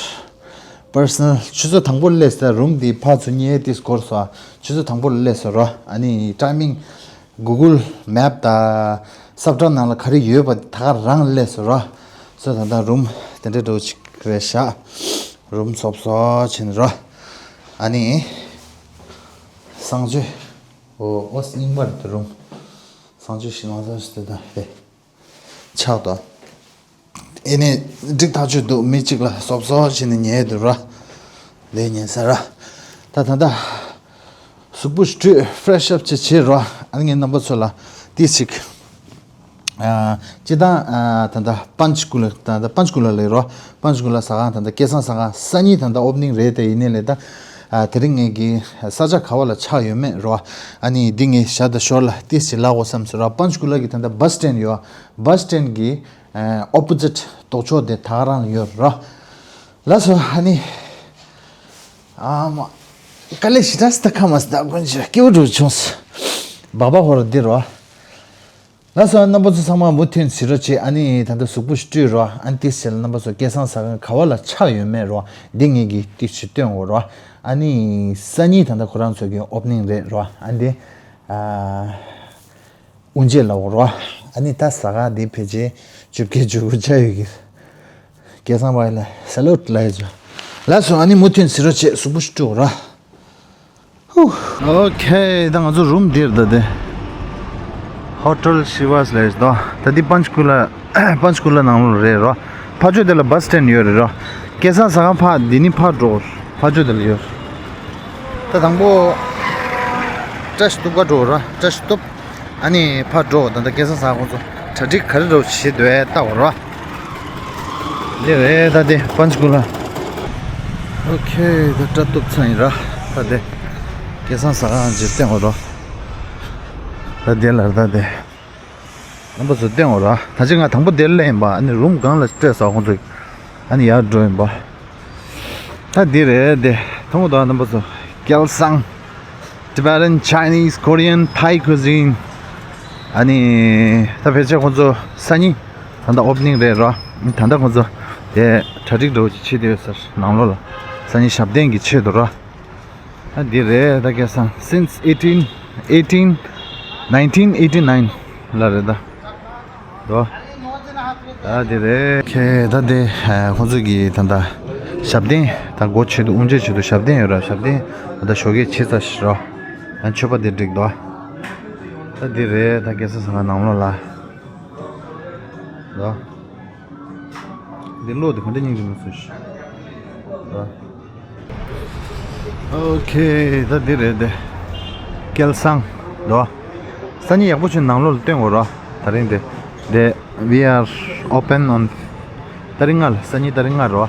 པར་སོ་ནལ་ཆུ་ཚོད་དང་པོ་སླེབས་ས། རུམ་འདི་ཕར་ཚུར་ཉལ་ཏིས་འགོར་སོང་། ཆུ་ཚོད་དང་པོ་སླེབས་སོང་རོ། ཨ་ནི་ཊའི་མིང་གུ་གུལ་མེབ་དང་སབ་ཊ་ནང་ལ་ག་རེ་ཡོད་པ་ད་ག་རང་སླེབས་སོང་རོ། སོ་ད་ད་རུམ་དེ་འདྲ་འགྲོ་ཅིག་རེད་ཤག་རུམ་སོབ་སོ་ཕྱིན་རོ། ཨ་ནི་གསང་སྤྱོད། ཨོ་ཨོ་སྙིང་པར་དུ་རུང་། གསང་སྤྱོད་ཞིག་ལང་ས་ཞིག་དེ་དང་ཧེ། ཆགས་དོ། ཨེ་ནས་འགྲིག་ཐག་ཆོད་འདུག་མི་གཅིག་ལ་སོབ་སོབ་བྱས་ནས་ཉལ་འདུག་ར། ལས་ཉལ་ས་ར། ད་ད་ད། གཟུགས་པོ་བཀྲུས་ཕེ་རེ་ཤི་ཨབ་བྱས་བྱས་ར། ཨ་ནི་ངས་རྣམ་པ་ཚོ་ལ་ཏིས་ཅིག་ཨ། སྤྱིར་བཏང་ཨ། ད་ལྟ་པན་ཆ་གུ་ལ། ད་ལྟ་པན་ཆ་གུ་ལ་ལས་རོ། པན་ཆ་གུ་ལ་ཟ་ཁང་། ད་ལྟ་སྐལ་བཟང་ཟ་ཁང་སང་ཉིན་ད་ལྟ་ཨོ་པ་ནིང་རེད་དེ། ཡིན་ནའི་ལས་ད་ཨ། དེ་རིང་ངས་ཀྱི་ས་ཆ་ག་བ་ལ་ཆགས་ཡོད་མེད་རོ། ཨ་ནི་འདི་ངས་ཞག་དང་ཞོར་ལ་ཏིས་ཅིག་ལབ་དགོས་བསམ་སོང་ར། པན་ཆ་གུ་ལ་གི་ད་ལྟ་བྷ་སི་སི་ཊེན་ཌ་ཡོད། བྷ་སི་སི་ཊེན་ཌ་གི་ཨ། ཨོ་པོ་ཟིཊ་ལྡོག་ཕྱོགས་དེ་ད་ག་རང་ལ་ཡོད་རོ། ལགས་སོ། ཨ་ནི། ཨ་མ། དཀའ་ལས་ཞེ་དྲག་སྟ་ཁ་མ་སྟ་དཀོན་ཆེ་སྐྱེ་བོ་འགྲོ་བྱུང་། སྦག་སྦག་ཧོར་འདི་རོ། ལགས་སོ། རྣམ་པ་ཚོ་ཚང་མ་མུ་མཐུད་གཟིགས་རོགས་བྱེད། ཨ་ནི་ད་ལྟ་གཟུགས་པོ་བཀྲུས་རོ། ཨ་ནི་ཏིས་ཅིག་ལ་རྣམ་པ་ཚོ་སྐལ་བཟང་ཟ་ཁང་ག་བ་ལ་ཆགས་ཡོད་མེད་རོ། འདི་ངས་ཀྱིས་ཏིས་ཅིག་སྟོན་འོ་རོ། ཨ་ནི་སང་ཉིན་ད་ལྟ་ཁོ་རང་ཚོ་གི་ཨོ་པ་ནིང་རེད་རོ། ཨ་འདི་ཨ། དབུ་འབྱེད་ལ་འོ་རོ། ཨ་ནི་ད་ཟ་ཁང་འདི་ཕལ་ཆེར་བཅོ་བརྒྱད་བཅུ་དགུ་ཆགས་ཡོད་ཀྱི། སྐལ་བཟང་བ་ལ་ས་ལུད་ལ་ཡོད་ཅོ། ལགས་སོ། ཨ་ནི་མུ་མཐུད་གཟིགས་རོགས་བྱེད། གཟུགས་པོ་ཞིག་བཀྲུ་ར། ཧུ། ཨོ་ཁེ། ད་ང་ཚོ་རུམ་འདིར་ད་དེ། ཧོ་ཊེལ་ཤི་ཝཱས་ལ་ཡོད་དོ། ད་འདི་པན་ཆ་གུ་ལ། པན་ཆ་གུ་ལ་ནང་ལོགས་རེད་རོ། ཕར་ཕྱོགས་དེ་ལ་བྷ་སི་སི་ཊེན་ཌ་ཡོད་རེད་རོ། སྐལ་བཟང་ཟ་ཁང་ཕར་འདི་ནི་ཕར་འགྲོ། ཕར་ཕྱོགས་དེ་ལ་ཡོད། ད་དང་པོ། བཀྲ་ཤིས་གཏུབ་ག་འགྲོ་ར། བཀྲ་ཤིས་གཏུབ། ཨ་ནི་ཕར་འགྲོ། ད་ལྟ་སྐལ་བཟང་ཟ་ཁང་ཚོ་གྲ་སྒྲིག་ག་རེ་འདྲ་བོ་བྱེད་འདུག་ཨེ་ལྟ་བ་ར། འདི་རེད་ད་དེ་པན་ཆ་གུ་ལ། ཨོ་ཁེ། ད་བཀྲ་གཏུབ་ཚང་ཡིན་ར། ད་དེ་སྐལ་བཟང་ཟ་ཁང་འཇིབ་སྟེང་འོ་རོ། ད་དེ་ལ་ད་དེ་རྣམ་པ་ཚོ་སྟེང་འོ་ར། ད་ཅི་ང་དང་པོ་དེར་སླེབས་ཡིན་པ། ཨ་ནི་རུམ་སྒང་ལ་སྤྲད་ས་ཁོང་ཚོ། ཨ་ནི་ཡར་འགྲོ་ཡིན་པ། ད་འདི་རེད་དེ། མཐོང་གི་འདུག་རྣམ་པ་ཚོ། སྐལ་བཟང་། Tibetan, Chinese, Korean, Thai cuisine. ཨ་ནི་ད་ཕལ་ཆེར་ཁོང་ཚོ་སང་ཉིན་ད་ལྟ་ཨོ་པ་ནིང་རེད་རོ། ད་ལྟ་ཁོང་ཚོ་དེ་གྲ་སྒྲིག་འདྲ་བོ་ཅིག་བྱེད་བསྡད་ཡོད་ས་རེད། ནང་ལོགས་ལ་སང་ཉིན་ཞབས་བརྟན་གྱི་ཆེད་དུ་རོ། ཨ་འདི་རེད་ད། སྐལ་བཟང་since eighteen eighteen nineteen eighty nine ལ་རེད་ད། དོ། ད་འདི་རེད། ཁེ་ད་འདི་ཁོང་ཚོ་གི་ད་ད་ཞབས་བརྟན་ད་སྒོ་ཆེད་དུ་དབུ་འབྱེད་ཆེད་དུ་ཞབས་བརྟན་ཡོད་ར། ཞབས་བརྟན་ད་ད་ཞོགས་ཀས་བྱེད་ཚར་ཤག་རོ། ད་མཆོད་པ་འདི་བསྒྲིགས་དོ། ད་འདི་རེད་ད། སྐལ་བཟང་ཟ་ཁང་ནང་ལོགས་ལ་དོ། འདི་གློག་འདི་ག་འདྲ་སྙིང་རྗེ་མོ་བཟོས་ཤག་རོ། ཨོ་ཁེ། ད་འདི་རེད་དེ། སྐལ་བཟང་། དོ། སང་ཉིན་ཡག་པོ་བྱུང་ནང་ལོགས་ལ་སྟོན་དགོས་རོ། ད་རིང་དེ། དེ། We are open on ཏ་རིག་ལྔ་ལ། སང་ཉིན་ཏ་རིག་ལྔ་རོ།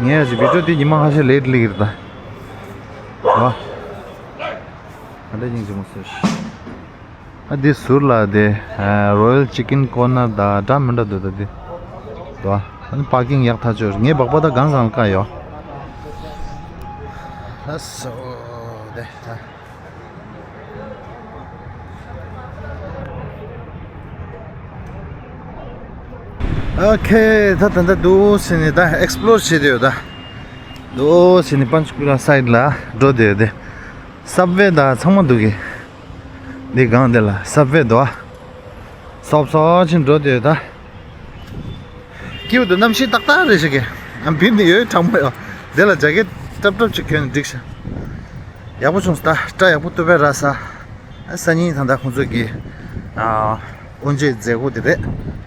ངས་ཡ་ཅི་བི་ཌིའོ་དེ་ཉི་མ་ཁ་ཤས་ལེ་ཊི་སླེབས་ཀྱི་རེད་ད། དོ། ད་འདྲ་སྙིང་རྗེ་མོ་བཟོས་ཤག་ཨ་འདི་ཟུར་ལ་དེ་Royal Chicken Corner ད་འདྲ་མི་འདྲ་འདུག་ད་འདི། དོ། ཨ་ནི་པར་ཀིང་ཡག་ཐག་ཆོད། ངའི་སྦག་སྦག་ད་གང་གང་བཀག་ཡོད། ཨ་སོ། དེ་ད། ཨོ་ཁེ། ད་ད་ད་འདུག་སེ་ནི་ད་ཨེག་སི་པི་ལོར་བྱེད་དེ་ཡོད་ད། འདུག་སེ་ནི་པན་ཆ་ཀུ་ལ་སའིཌ་ལ་འགྲོ་དེ་ཡོད་དེ། སབ་ཝེ་ད་ཚང་མ་འདུག་གི། འདི་སྒང་དེ་ལ་སབ་ཝེ་འདུག་ཨ། སོབ་སོབ་ཕྱིན་འགྲོ་དེ་ད། སྐྱིད་པོ་འདུག་གནམ་གཤིས་ཏག་ཏག་རེད་ཤག་གི། ཨ་བི་ནི་ཡོད་གྲང་མོ་ཡོད། དེ་ལ་ཇ་ཀེ་ཊི་སྲབ་སྲབ་ཅིག་གྱོན་ནས་འགྲིག་ཤག་ཡག་པོ་བྱུང་སོང་ད། སྐྲ་ཡག་པོ་གཏུབ་པས་ར་ས། ཨ་སང་ཉིན་ད་ལྟ་ཁོང་ཚོ་གི་ཨ་དབུ་འབྱེད་མཛད་སྒོ་དེ་རེད་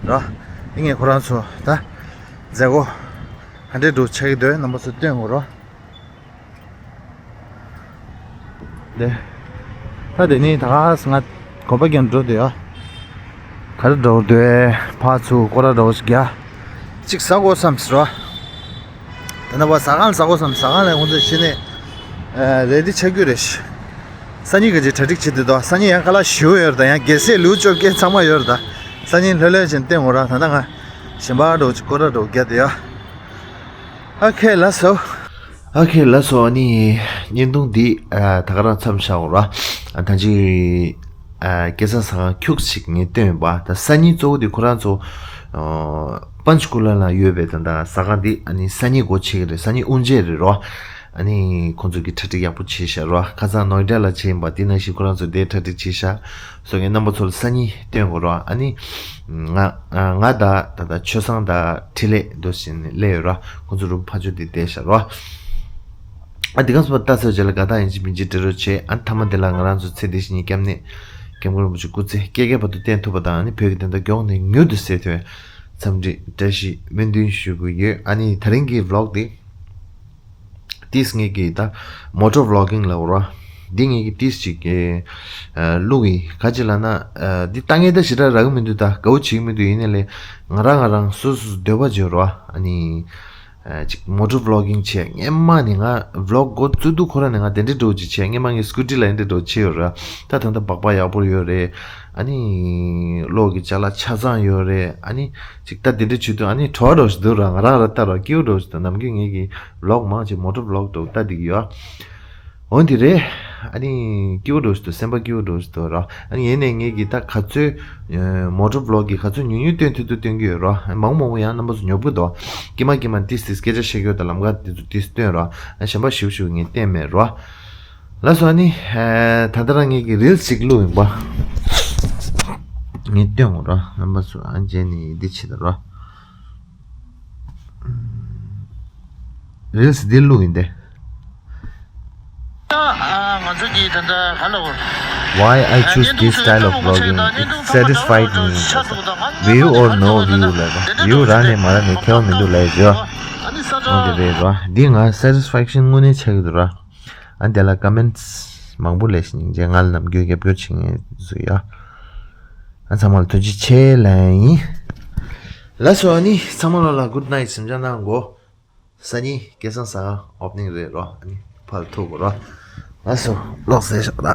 ར། ཨ་ངས་ཁོ་རང་ཚོ་ད་མཛད་སྒོ་ག་འདྲས་འགྲོ་ཆགས་ཀྱི་འདུག་རྣམ་པ་ཚོ་སྟོན་དགོས་རོ། དེ། ད་དེ་ནི་ད་ག་ང་གོམ་པ་རྒྱག་འགྲོ་དེ་ཡ། ག་རེ་འགྲོ་དེ་ཕར་ཚུར་སྐོར་ར་འགྲོ་ཞིག་རྒྱག་ཅིག་ཟ་དགོས་བསམ་ཟེར་བ། ད་ནི་བ་ཟ་ཁང་ཟ་དགོས་བསམ། ཟ་ཁང་ལ་ཁོང་ཚོས་ཕྱི་ནས་རེ་ཌི་ཆགས་རྒྱུ་རེད་ཤག་སང་ཉིན་ག་ཅིག་གྲ་སྒྲིག་བྱེད་དེ་འདུག་སང་ཉིན་ཡང་ཁ་ལག་ཞེ་པོ་ཡོད་རེད་ད། ཡང་རྒྱལ་སྲས་ལེའུ་བཅོ་བརྒྱད་ཚང་མ་ཡོད་རེད་ད། སང་ཉིན་ལྷོད་ལྷོད་བྱས་ནས་སྟོན་དགོས་ར། ད་ལྟ་ང་གཞན་པ་འགྲོ་ཅིག་སྐོར་ར་འགྲོ་རྒྱག་དེ་ཡ། ཨོ་ཁེ་ལགས་སོ། ཨོ་ཁེ་ལགས་སོ། ཨ་ནི་བརྙན་ཐུང་འདི་ཨ་ད་ག་རང་མཚམས་བཞག་ར། ཨ་ད་ཅི་ཨ་སྐལ་བཟང་ཟ་ཁང་ཁྱུག་ཅིག་ངས་སྟོན་པ། ད་སང་ཉིན་གཙོ་བོ་འདི་ཁོ་རང་ཚོ་ཨ་པན་ཆ་ཀུ་ལ་ལ་ཡོད་པའི་ད་ད་ཟ་ཁང་འདི་ཨ་ནི་སང་ཉིན་སྒོ་ཕྱེ་གི་རེད། སང་ཉིན་དབུ་འབྱེད་རེད་རོ། ཨ་ནི་ཁོང་ཚོ་གི་གྲ་སྒྲིག་ཡག་པོ་བྱས་ཤག་རོ། ཁ་སང་ནོའི་ཌ་ལ་བྱས་ཡིན་པ། དེ་ནང་བཞིན་ཁོ་རང་ཚོ་དེ་གྲ་སྒྲིག་བྱས་ཤག་སོ་ངས་རྣམ་པ་ཚོ་ལ་སང་ཉིན་སྟོན་དགོས་རོ། ཨ་ནི་ང་ང་དང་ད་ལྟ་ཆོས་བཟང་དང་འཕྲིན་ལས་འདུག་སེ་ནས་སླེབས་ཡོད་རོ། ཁོང་ཚོ་རུམ་ཕར་ཕྱོགས་དེ་བསྡད་ཤག་རོ། ཨ་དེ་ག་སོ་ལྟ་ཚར་རྗེས་ལ་དགའ་རྟགས་ཡིན་གཅིག་མིན་གཅིག་འབྲི་རོགས་བྱེད། ཨ་མཐའ་མ་དེ་ལ་ང་རང་ཚོ་ཚེ་འདི་ཕྱི་གཉིས་སྐྱབས་གནས་སྐྱབས་མགོན་རིན་པོ་ཆེ་སྐུ་ཚེ་བསྐལ་བརྒྱའི་བར་དུ་བརྟན་ཐུབ་པ་དང་། ཨ་ནི་བོད་ཀྱི་བདེན་མཐའ་མགྱོགས་ནས་མྱུར་དུ་གསལ་ཐུབ་པའི་འཚམས་འདྲི་བཀྲ་ཤིས་སྨོན་འདུན་ཞུ་གི་ཡོད། ཨ་ནི་དེ་རིང་གི་བི་ལོག་འདི། ཏིས་ངེད་ཀྱི་ད་མོ་ཊོ་བི་ལོག་གིང་ལབ་ར། འདི་ངེད་ཀྱི་ཏིས་ཅིག་གི་ཨ་བླུག་གི། ག་ཅི་ལབ་ན་ཨ་འདི་ལྟ་ངན་ད་ཞེ་དྲག་རག་གི་མི་འདུག་ད་དགའ་བོ་བྱེད་ཀྱི་མི་འདུག་ཡིན་ནའི་ལས་ང་རང་ང་རང་སོ་སོ་འདོད་པ་བརྗོད་ར། ཨ་ནི་ཨ་ཅིག་མོ་ཊོ་བི་ལོག་གིང་བྱས། སྔན་མ་ནས་ང་བི་ལོག་འགོ་བཙུགས་དུས་ཁོ་རང་ནས་ང་དེ་འདྲའི་འགྲོ་ཅིག་བྱས། སྔན་མ་ངས་སྐུ་ཊི་ལ་འདི་འདྲའི་འགྲོ་བྱས་ཡོད་ར། ད་ད་ལྟ་སྦག་སྦག་ཡག་པོ་ཡོད་རེད། ཨ་ནི་གློག་གི་ཅ་ལག་ཆ་ཚང་ཡོད་རེད། ཨ་ནི་ཅིག་ད་དེ་འདྲ་བྱེད་དུས་ཨ་ནི་བྲོ་བ་འདྲ་ཞིག་འདུག་ར། ང་རང་ར་ལྟ་ར་སྐྱིད་པོ་འདྲ་ཞིག་འདུག་ནམ་རྒྱུན་ངེད་ཀྱི་བི་ལོག་མང་ཆེ་མོ་ཊོ་བི་ལོག་འདྲ་ལྟ་བསྡད་ཀྱི་ཡོད། འོན་ཏེ་རེད། ཨ་ནི་སྐྱིད་པོ་འདྲ་ཞིག་འདུག་སེམས་པ་སྐྱིད་པོ་འདྲ་ཞིག་འདུག་ར། ཨ་ནི་ཡིན་ནའི་ངེད་ཀྱི་ད་ག་ཚོད་མོ་ཊོ་བི་ལོག་གི་ག་ཚོད་ཉུང་ཉུང་སྟོན་ཐུབ་ཐུབ་སྟོན་གྱི་ཡོད་ར། མང་པོ་མང་པོ་ཡང་རྣམ་པ་ཚོ་ཉོབ་ཀྱི་འདུག་སྐྱེ་མ་སྐྱེ་མ་ཏིས་ཏིས་སྐད་ཆ་བཤད་ཀྱི་ཡོད་ད། ལམ་ཁ་དེ་ཚོ་ཏིས་སྟོན་ར། ཨ་གཞན་པ་ཞིབ་ཞིབ་ངས་བསྟན་མེད་ར། ལགས་སོ། ཨ་ནི་ད་ལྟ་རང་ངེད་ཀྱི་རིལ་སི་ཅིག་བླུགས་ཡིན་པ། ངས་སྟོན་དགོས་ར། རྣམ་པ་ཚོ་ཨ་མཇལ་ནས་འདི་བྱེད་ད་ར། རིལ་སི་འདི་བླུགས་ཡིན་ཏེ། ང་ཚོ་གི་ད་ལྟ་ག་ལ་བོར། Why I choose this style of vlogging? It satisfied me. View or no view ལབ་པ། ཝིའུ་རག་ནས་མ་རག་ནས་ཁྱད་པར་མི་འདུག་ལབ་ཡོད། འོ་དེ་རེད་ར། འདི་ང་སེ་ཊི་སི་ཕེག་ཤན་དངོས་གནས་ཆགས་ཀྱི་འདུག་ར། ཨ་འདི་ལ་ཀོ་མེན་ཊི་མང་པོ་སླེབས་ཤིང་ང་ལ་ནམ་རྒྱུན་རྒྱབ་སྐྱོར་བྱེད་མཁན་ཚོ་ཡ། ཨ་ཚང་མ་ལ་ཐུགས་རྗེ་ཆེ་ལབ་ཡིན། ལགས་སོ། ཨ་ནི་ཚང་མ་ལ་ལ་གུཌ་ནའིཊ་སེམས་ཅན་གནང་གོ། སང་ཉིན་སྐལ་བཟང་ཟ་ཁང་ཨོ་པ་ནིང་རེད་རོ། ཨ་ནི་ཕར་ཐུག་གོ་རོ། ལགས་སོ། ལོག་སེ་ཤོག་ད།